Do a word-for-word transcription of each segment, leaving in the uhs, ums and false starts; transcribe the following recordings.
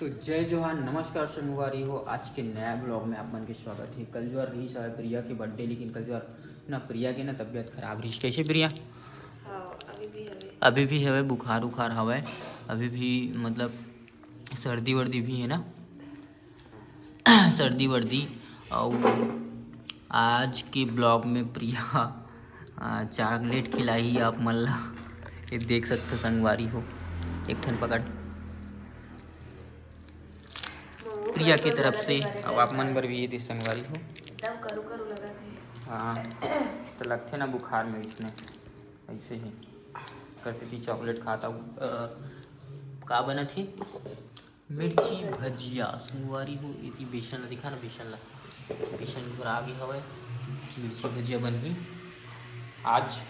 तो जय जोहार, नमस्कार संगवारी हो, आज के नया ब्लॉग में आप मन के स्वागत है। कल जुआर रहिस हवय प्रिया के बर्थडे, लेकिन कल जुआर ना प्रिया के ना तबीयत खराब रहिस। कैसे प्रिया? हाँ, अभी भी हवे। अभी भी हवे, बुखार उखार हवय, अभी भी मतलब सर्दी वर्दी भी है ना, सर्दी वर्दी। अउ आज के ब्लॉग में प्रिया आ, चॉकलेट खिलाही आप मन ला। ये देख सकते संगवारी हो, एक ठन पकड़ प्रिया की तरफ से। अब आप मन बर भी ये दे संगवारी हो। एकदम करू करू लगत हे। हाँ, तो लगथे ना बुखार में इसने ऐसे ही। कर से भी चॉकलेट खाता हूँ। अ, का बनत हे? मिर्ची भजिया संगवारी हो। इति बेसन ला दिखा ना, बेसन ला, बेसन घुरा गे हवय। मिर्ची भजिया बनही आज।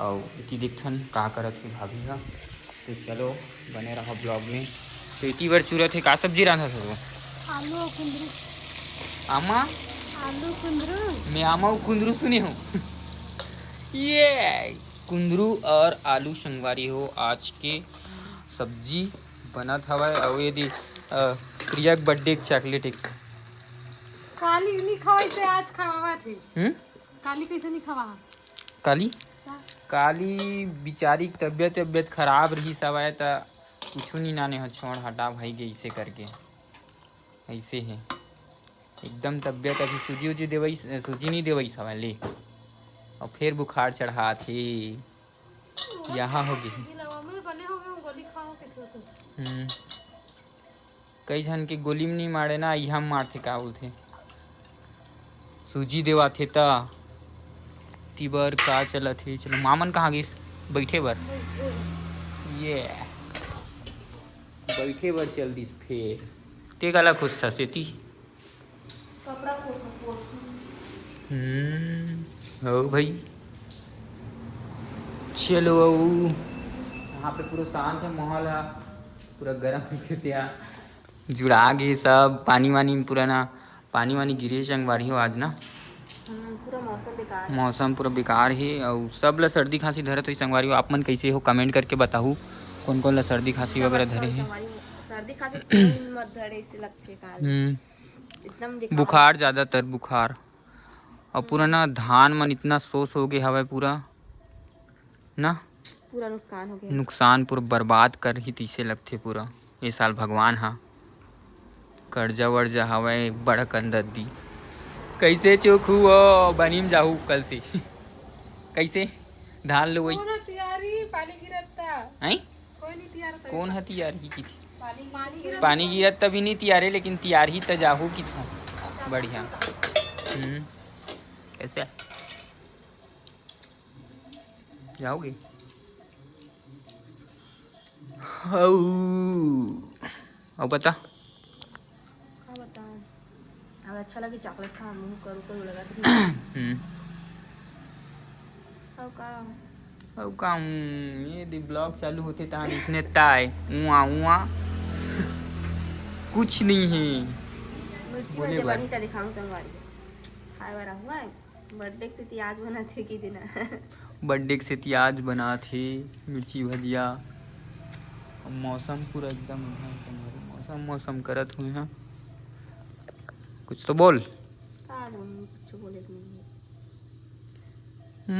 अउ इति देखथन का करत हे भाभी ह। तो चलो, बने रहो ब्लॉग में। तो इति बर चुरत हे, का सब्जी रांधत हो? आलू अउ कुंदरू। आमा? आलू कुंदरू। मैं आमा अउ कुंदरू सुने हूँ। ये कुंदरू और आलू संगवारी हो आज के सब्जी बनत हवय। अउ ये दी, अ, प्रिया के बर्थडे के चॉकलेट एक। काली नहीं खवाई थे, आज खवावत हे। हम्म? काली कैसे नहीं खवा? काली? का? काली बिचारी के तबीयत, तबीयत खराब रहिस हवय, त कुछु नहीं नाने हो, छोड़, हटा भाई, गइसे करके। ऐसे हे एकदम तबीयत, अभी सूजी उजी देवई, सूजी नहीं देवई हवय ले, और फिर बुखार चढ़ात हे। यहाँ हो गे। हम्म। कई झन के गोली में नहीं मारे ना, यहाँ मारथे, का बोलथे, सूजी देवाथे त। तिबर का चलत हे? चलो, मामन कहाँ गिस बैठे बर? ये बैठे बर चल दिस फेर। ते काला खुश था सेती? कपड़ा पोछो, पोछो। हम्म, हो भाई। चलो, अउ यहाँ पे पूरा शांत है माहौल है, पूरा गर्म होके त्या जुड़ा गे सब। पानी वानी पूरा ना, पानी वानी गिरे संगवारी हो आज ना। हम्म, पूरा मौसम बेकार है। मौसम पूरा बेकार हे, अउ सब ला सर्दी खांसी धरत होही संगवारी हो। आप मन कैसे हो, कमेंट करके बताहू, कौन कौन ला सर्दी खांसी सब वगैरह अच्छा धरे हो हे। संगवारी हो, सर्दी खांसी तो कोई मत धरे, ऐसे लगथे काल। हम्म। एकदम बेकार। बुखार, ज्यादातर बुखार। अउ पूरा ना धान मन इतना सोस हो गे हवय पूरा ना। पूरा नुकसान हो गया। नुकसान पूरा बर्बाद करही तइसे लगथे पूरा। ए साल भगवान हा कर्जा वर्जा हवय बड़कन दद्दी। कैसे चोखू ओ बनिम जाहू कल से। कैसे धान लुवई? कौन ह तियारी? पानी गिरत ता। हैं? कोई नहीं तियार होता। कौन ह तियारी किथे? पानी, पानी गिरत। पानी गिरत तभी नहीं तियारे, लेकिन तियार ही त जाहू किथे। बढ़िया। हम्म। कैसे? जाओगे? हऊ। अब बता। का बताऊं? अब अच्छा लगे चॉकलेट खा, मुंह करू करू लगत रही। हम्म। अब का? अब का हूँ, ये दे ब्लॉग चालू होथे तहान इसने ताय, उआ, उआ। कुछ नहीं है। मिर्ची बोले भजिया बर। बनी त दिखाऊं संगवारी। खाए वाला हुआ है। बर्थडे के सेती आज बनात हे कि दिन? बर्थडे के सेती आज बनात हे मिर्ची भजिया। अब मौसम पूरा एकदम यहाँ संगवारी, मौसम, मौसम करत हुए हैं। कुछ तो बोल। का बोलूं, कुछ बोले के नहीं है।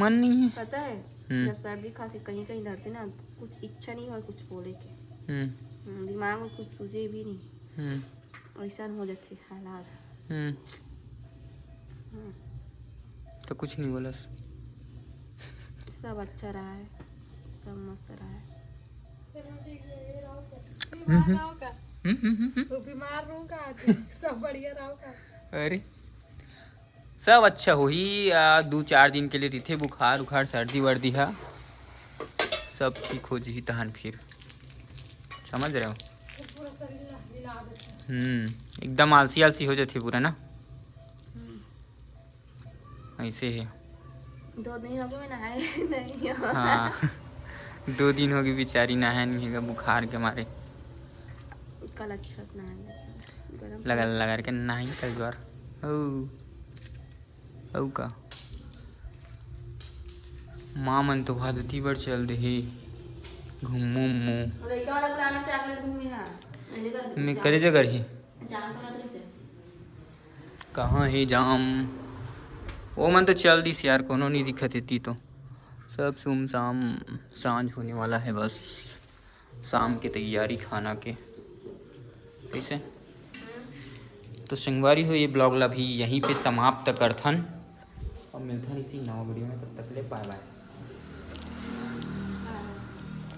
मन नहीं है। पता है, हम्म। जब सर्दी खांसी कहीं कहीं धरते ना, कुछ इच्छा नहीं हो कुछ बोले के। हम्म। हम्म, दिमाग में कुछ सूझे भी नहीं। हम्म। ऐसा हो जाते हालात। हम्म। हम्म। तो कुछ नहीं बोलस। सब अच्छा रहा है, सब मस्त रहा है। हम्म, हम्म। बीमार रहो का? हम्म, हम्म, हम्म, हम्म। तो बीमार रहो का? सब बढ़िया रहो का? अरे, सब अच्छा होही, आ, दू चार दिन के लिए रहिथे बुखार उखार, सर्दी वर्दी हा, सब ठीक हो जही तहन फिर, समझ रहे हो? हम्म, एकदम आलसी आलसी हो जाथे पूरा ना, ऐसे है। दो दिन हो गए मैं नहाए नहीं हूँ। हाँ, दो दिन हो गए बेचारी नहाए नहीं है बुखार के मारे। कल अच्छा से नहा लिया। गरम लगा लगा के नहाई कल बार। ओ। अउ का? माँ मन तो भादती बर चल देहे घूमो उम्मो। लइका वाला पुराना चॉकलेट घूमे हा। मैं करे जगह ही। कहाँ हे जाम? वो मन तो चल दिस यार, कोनो नहीं दिखत हे ती तो। सब सुमसाम, सांझ होने वाला है बस। शाम की तैयारी खाना के। कैसे? तो संगवारी हो, ये ब्लॉग ला भी यहीं पे समाप्त करथन। अब मिलथन इसी नवा वीडियो में, तब तक ले बाय बाय।